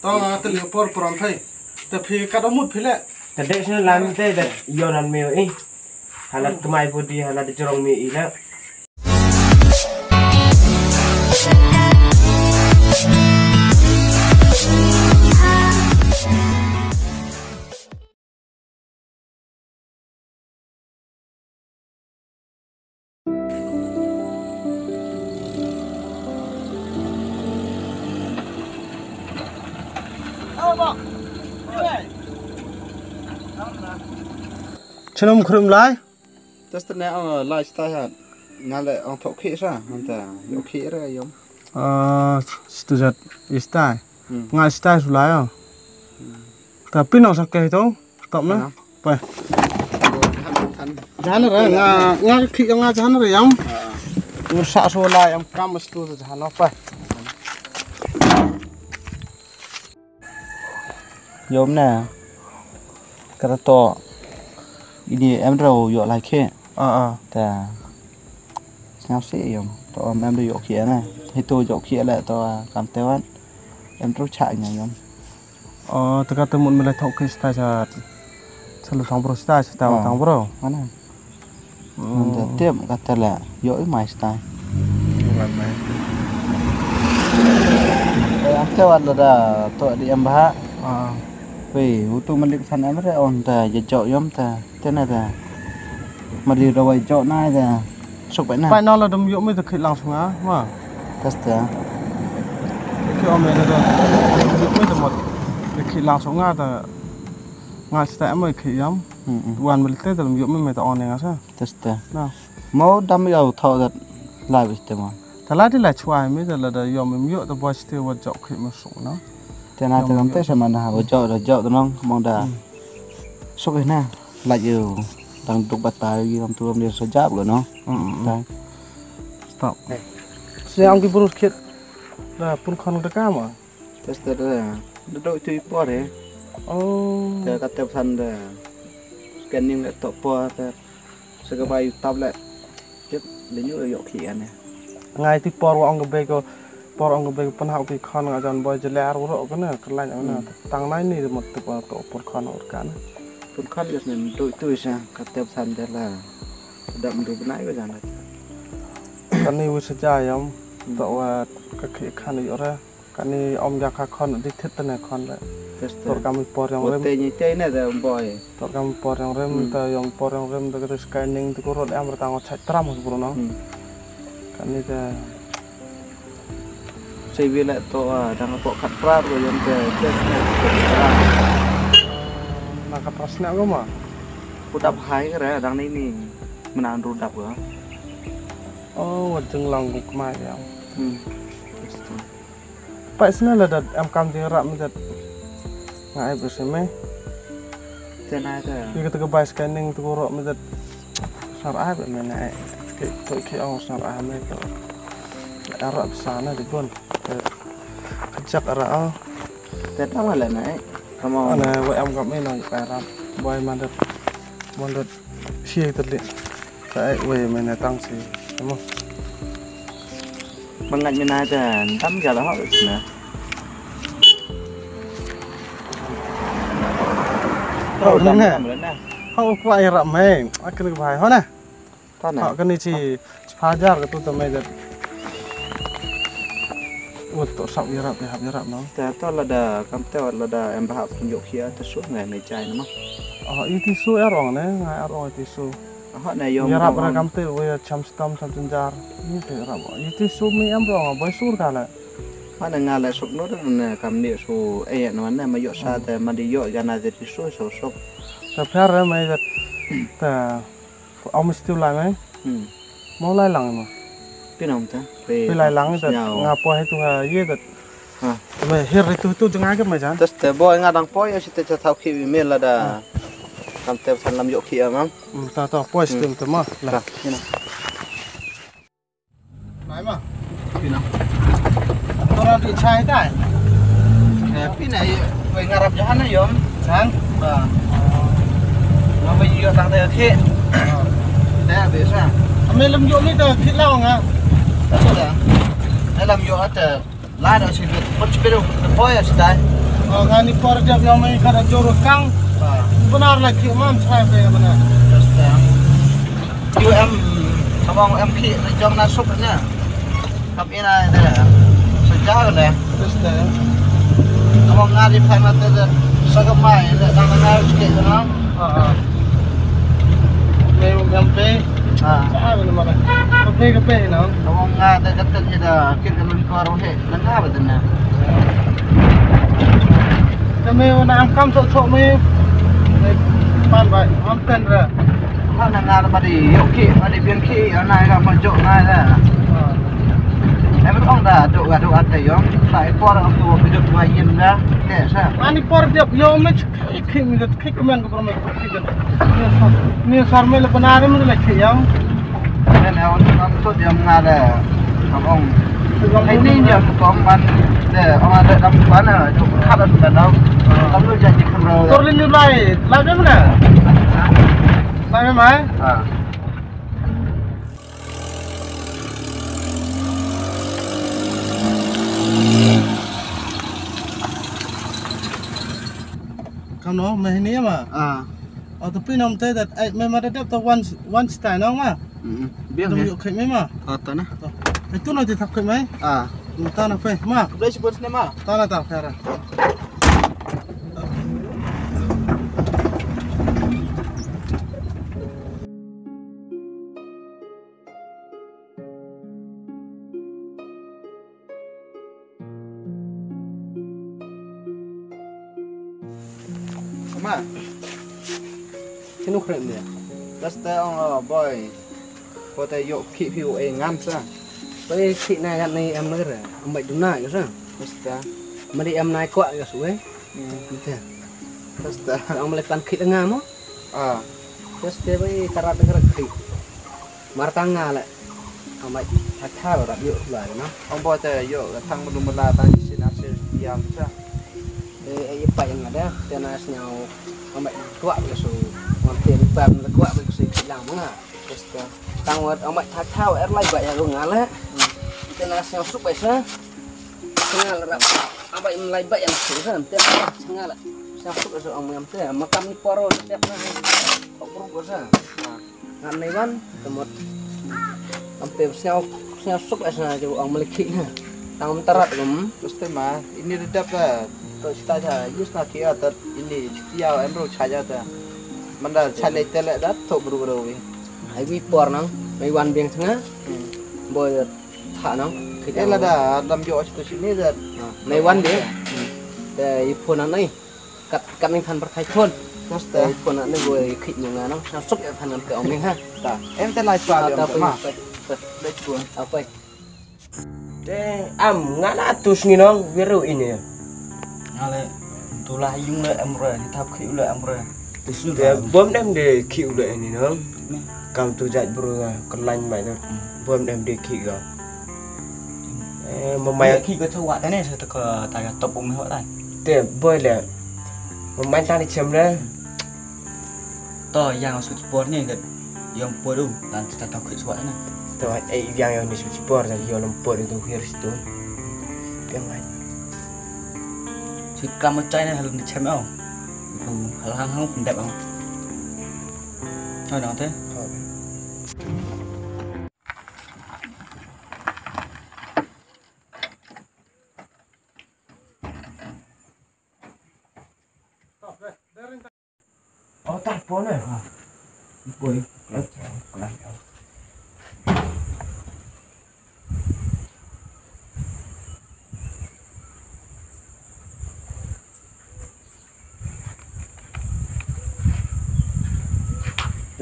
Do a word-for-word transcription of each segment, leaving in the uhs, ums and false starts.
To nga te liu por pran phai. Te phi ka da mut phi le. Te dek sene lam te da yonan me i. Halat kemai budi halat jrong me i la. Chnum khrum lai. Test ne ang lai sta ha. Nga le ang thok khi sa, anta yo khi re yom. Ah, stu jat istai. Hmm. Nga istai sulai ah. Hmm. Tapi nang sa ke to, stop na. Ano? Pai. Jahan re, nga, nga khi nga jahan re yam. Ah. Ngur sa sulai yam kam stu jahan apa. Yom na. Kata to. Ini em rau yo lai khe. Ah, ah. Ta. Sngap si yom. To em em rau yo khe na. Hitu yo khe le to, ah, kam te wan. Em rau cha nya yom. Oh, ta kata mun me le thok khe sta cha. Sa le thong bro sta cha ta thong bro. Mana? Nda tip kata la yo i mai stai. Bukan mai. Te ante wan lada to di em bah. Ah. Wei, utu malik san em re on ta ya jo yom ta. Te na ta. Mali rawai jo na ta. Suk pai na. Pai na la dum yo mi ta khit lang sunga ma. Tas ta. Ki om ya da. Yo mi ta mot. Ta khit lang sunga ta. Nga stai em ki yam. Hmm, hmm. Wan malik te ta dum yo mi ta on ya nga sa. Teste. Na. Mo dam ïa u thok dat lai biste mo. Ta lai di lai chwa mi da la da yom mi ïoh da boy ste wa jok khit mo suk na. Te na te kam te sa man ha wa jok da jok da nong mo da. Hmm. Suk na. Lai ïa u dang duk batai ïa kam tu kam dia sa jap ga no. Hmm, hmm, hmm. Tai. Stop. Sne ang ki burus khit. Da pun khon da ka mo. Teste da da doi tu i por he. Oh. Te ka te phan da scanning le to por te. Sa ka bai tap le. Tip le nyu yok khi ane. Ngai ti por wa ong ka be ko, por ong ka be ko pynhap ki khon nga jan boy jeler uro ko na ka lain na. Hmm. Tang nai ni mo tu por to por khon ur ka na. Por khon gas ne doi tu sa ka te phan da la. Dam du bnai ko jan. Kani wi sa ja yam. Hmm. To wa ka khi khan yu ra. Kani om ja ka khon di thit tane khon le. Teste. Tor kam i por yong rem. Te ni te ne da boy. Tor kam i por yong rem. Hmm. Ta yong por yong rem da ka scanning tu ko rot em ra tang chak tram ko bro no. Hmm. Kani da. Sei wi le to, ah, dang ko khat prar ko yong te te. Na ka pras ne ko ma. Ku dap hai re dang ni ni. Menang ru dap ko. Oh, wa jeng lang ko kmai ya. Hmm. Teste. Pai sne la dat em kam jing rap mi dat. Nga ai bese me. Tena ka. Ïa kata ka bai scanning tu ko rap mi dat. Sar ai ba me na ai. Ke to ke ong sar ai me to. Arap sana di bun. Kajak arap. Teta wala na ai. Kamu. Ana wa em kam me na ai rap. Bai mandat. Mandat. Shi tali. Ka ai wei me na tang si. Kamu. Mangat me na ta tam ja la hok na. Hok na. Hok kwa ira me. Akan ke bai ho na. Ta na. Hok kani chi. Hajar ka tu ta me dat. Ut to sap ira pe hap ira no. Ta to lada kam te lada em ba hap tunjuk khia ta su ngai me chai na ma. Oh, iti su er ong ne, ngai er ong iti su. Aha, na yom. Ïarap ra kam te, wei cham stam cham chenjar. Ni te ïarap. Iti su mi em rong, boy sur ka la. Mana nga la suk no ne kam ni su eh no ne ma yo sa te ma di yo ga na te su so so. Ta phar ra mai dat. Ta om stiu lai mai. Hmm. Mo lai lang mo. Pinam ta. Pi lai lang dat. Nga po hai tu ha ye dat. Ha. Me her tu tu jngai ke ma jan. Tas te boy nga dang poi ya site cha thau ki email la da. Ha. Kam te san lam yok ki amam. Hmm, ta ta poi site ma la. Ta, you know. Nai ma. Pina. Tora di chai tai. Eh, pina ye, wei ngarap jahan na yom. Jahan? Ba. Nama yo tang te ki. Te biasa. Ame lam yo mi te ki lao nga. Sudah. Dalam yo ate. Lai da shi bit, bit shi bit da poi ya shi dai. Nga ni por jap ïa me ka da jor kang. Benar la ki man sai pe benar. Just em. Yu em, abang em ki jong na sup na. Kap ina de. Sejak ne. Just em. Abang ngari phan na te de. Sagamai de dang na ki na. Ah. Em pe. Ah. Sa ne mana. Pe ke pe na. Abang ngari de kata ni da kit lun kor he. Nang apa tu na? Kami wana am kam sok sok mi. Pan bai am ten ra. Mana ngar madi yok ki madi biang ki ana ga ma jok na ra. Em ong da dok ga dok ate yong. Sai por am tu bi dok wa yin da. Te sa. Ani por dok yong mi ki mi dok ki kemen ko mi ki dok. Ni sar mi le panare mi le ki yong. Nen awan kam to diam nga de. Kam ong. Ai ni diam kam ban de ong ada dam ban de tu khat da ban dau. Kam lu jadi kam ro. Tor lin lai. Lai mana? Lai mai? Ah. Kam no, meh ni ma? Ah. Oh, tapi nom te dat ai me ma da dep to one one style no ma. Hmm. Biang. Tum yuk khai me ma. Ah, ta na. Ai tu no ti thap khai me. Ah. Ta na pe ma. Blai si bos ne ma. Ta na ta kara. Ma. Kinu khrem dia. Basta ong lo boy. Ko te yok ki piu e ngam sa. Boy ki na ya ni am mer. Am bai duna ya sa. Basta. Mari am nai kwa ya suwe. Hmm. Basta. Ang malik pan ki ngam mo. Ah. Basta boy karat karat ki. Mar tang nga le. Amai thathal rap ïoh la na. Ong bo te ïoh la thang melu mela tang sin ar sin diam sa. Eh eh pa yang ada te na sñiaw amai kwah ke su. Ngam te pa melu kwah ke su lang ma nga. Basta. Tang wat amai thathal er lai ba ya ru nga le. Te na sñiaw suk ba sa. Sñiaw rap amai mlai ba ya su sa. Te sñiaw la. Sñiaw suk ba sa amai am te. Makam ni poro te na. Kok bru ko sa. Ngan nei wan, te mut. Am pe sñiaw, sñiaw suk eh sñiaw ju ang malik ki na. Tang am tarat kum. Basta ma, ini da dap da. To sita ja, yus na ki ya tat ini ya em ro cha ja ta. Manda cha le te le da to bru bru wi. Ai wi por nang, mai wan biang tnga. Hmm. Boy tha nang. Eh la da dam jo sita sini da. Mai wan biang. Hmm. Da i phone nang nai. Kat, kat ning phan pyrthai thon. Basta. Thon na ne boi khit nang na nang. Suk ya phan nam ke ong ming ha. Ta. Em te lai swa. Ta em poi, ma. Poi, poi. Let's go. Apa? Te am nga la tus ngi nong wiru ini. Nga le tu la yung le em re, ni thap khit le em re. Tus nu te bom dem de khit le ini nong. Kam tu jait bru ka lain bai tu. Bom dem de khit ga. Eh, ma mai khit ga tu wa ta ne sa ta ka ta ya top um ho ta. Te boi le. Pemain tang di chem le. To yang switch board ni dat. Yang board tu dan kita tak switch board ni. To ai yang yang ni switch board dan yang lem board tu hier situ. Yang lain. Switch kam chai ni hal ni chem au. Tu hal hang hang pendap au. Chai dang te. Oh, tak pon eh. Ha. Poi.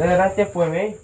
Dah dah tiap poi mei.